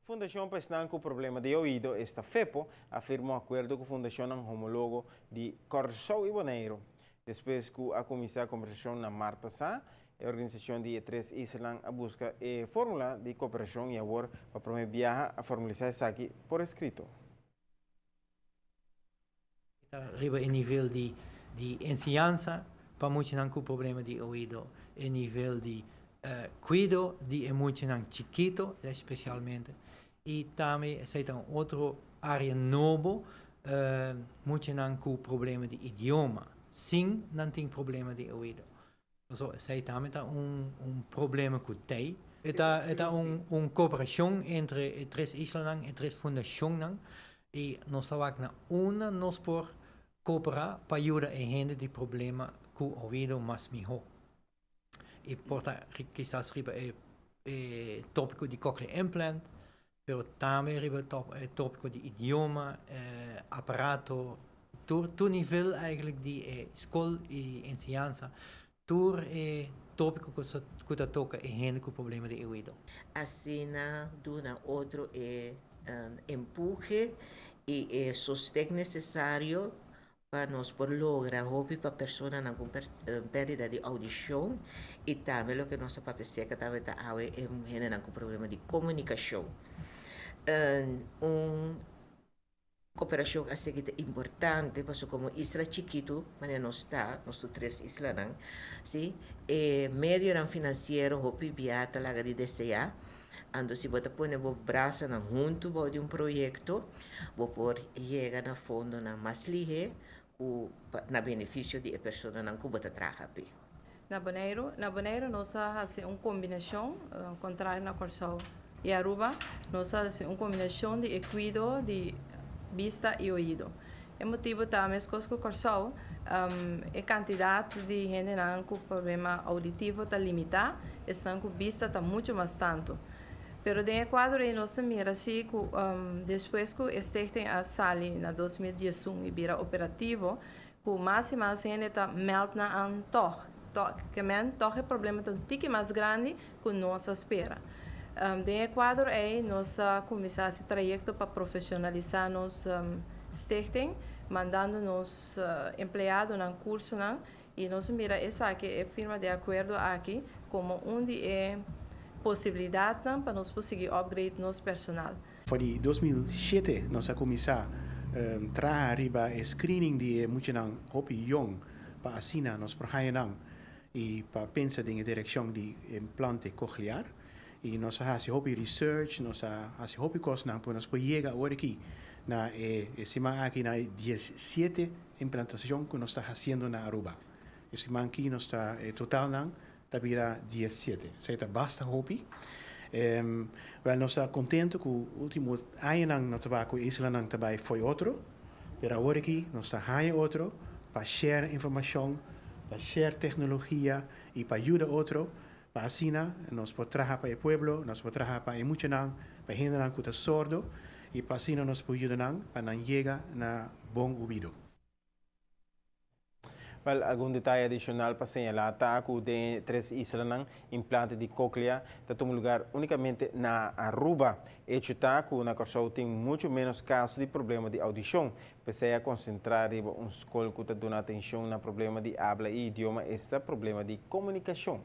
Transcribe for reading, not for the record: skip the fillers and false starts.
Fundashon pa Esnan ku Problema di Oido, esta FEPO, a firma un akuerdo ku fundashonnan homólogo di Kòrsou i Boneiru. Despues ku a kuminsá kombersashon na mart pasá, e organisashon di e tres islanan a buska e fórmula di kooperashon i awor pa promé biaha a formalisá esaki por eskrito. Ta riba e nivel di di enseñansa pa muchanan ku problema di oido, e nivel di kuido di e muchanan chikito espesialmente i tambe esei ta un otro área nobo, muchanan ku problema di idioma sin nan tin problema di oido. Pasobra esei tambe ta un un problema ku tei. E ta e ta un un kooperashon entre e tres islanan, e tres fundashonnan i nos ta wak na unda nos por kooperá pa yuda e hende di problema ku oido mas mihó. I por ta kisas riba e e tópiko di cochlear implant, pero tambe riba e tópiko di idioma, aparato, tur tur nivel eigenlijk di e skol i enseñansa, tur e tópiko ku sa ku ta toka e hende ku problema di oido. Asina duna otro e empuhe i e sosten nesesario Pa nos por logra hopi pa personanan ku pèrdida di oudishon i tambe loke nos a papia serka tambe ta awe e hendenan ku problema di komunikashon. Un koperashon aseki ta importante pasobra komo isla chikitu manera nos ta, nos tur tres islanan, si, e medionan finansiero hopi bia ta laga di deseá. Anto si bo ta pone bo brasanan huntu bou di un proyekto, bo por yega na fondonan mas lihé ku na benefisio di e personanan ku bo ta traha p'e. Na Boneiru, Na Boneiru nos a hasi un kombinashon, kontrario na Kòrsou i Aruba, nos a hasi un kombinashon di e kuido di bista i oido. E motibu ta meskos ku Kòrsou, e kantidat di hendenan ku problema ouditivo ta limitá, esnan ku bista ta muchu mas tantu. Pero den e kuadro ei nos ta mira si ku despues ku e stichting a sali na 2011 i bira operativo, ku mas i mas hende ta mèld nan an tòg. Tòg, ke men tòg e problema ta un tiki mas grandi ku nos a spera. Den e kuadro ei nos a kuminsá hasi trayekto pa profeshonalisá nos stichting, mandando nos empleadonan kursonan i nos a mira esaki, e firma di akuerdo aki, komo un di e posibilidatnan pa nos por sigui upgrade nos personal. For di 2007 nos a kuminsá traha riba e screening di e muchanan hopi yong pa asina nos por haña nan i pa pensa den e direkshon di implante cochlear. I nos a hasi hopi research, nos a hasi hopi kosnan pa nos por yega awor aki na e siman aki na e 17 implantashon ku nos ta hasiendo na Aruba. E siman aki nos ta e totalnan ta bira 17. Esei ta basta hopi. Wèl nos ta kontentu ku último añanan no tabata ku e islanan ta bai fo'i otro, pero awor aki nos ta haña otro pa share informashon, pa share teknologia i pa yuda otro pa asina nos por traha pa e pueblo, nos por traha pa e muchanan, pa e hendenan ku ta sordo i pa asina nos por yuda nan pa nan yega na bon obido. Wel, algun detaye adishonal pa señalá ta ku den e tres islanan implante di cochlea ta tuma lugar únikamente na Aruba. Echo ta ku na Kòrsou tin muchu ménos kaso di problema di oudishon. P'esei a konsentrá riba un skol ku ta duna atenshon na problema di abla i idioma, esta problema di komunikashon.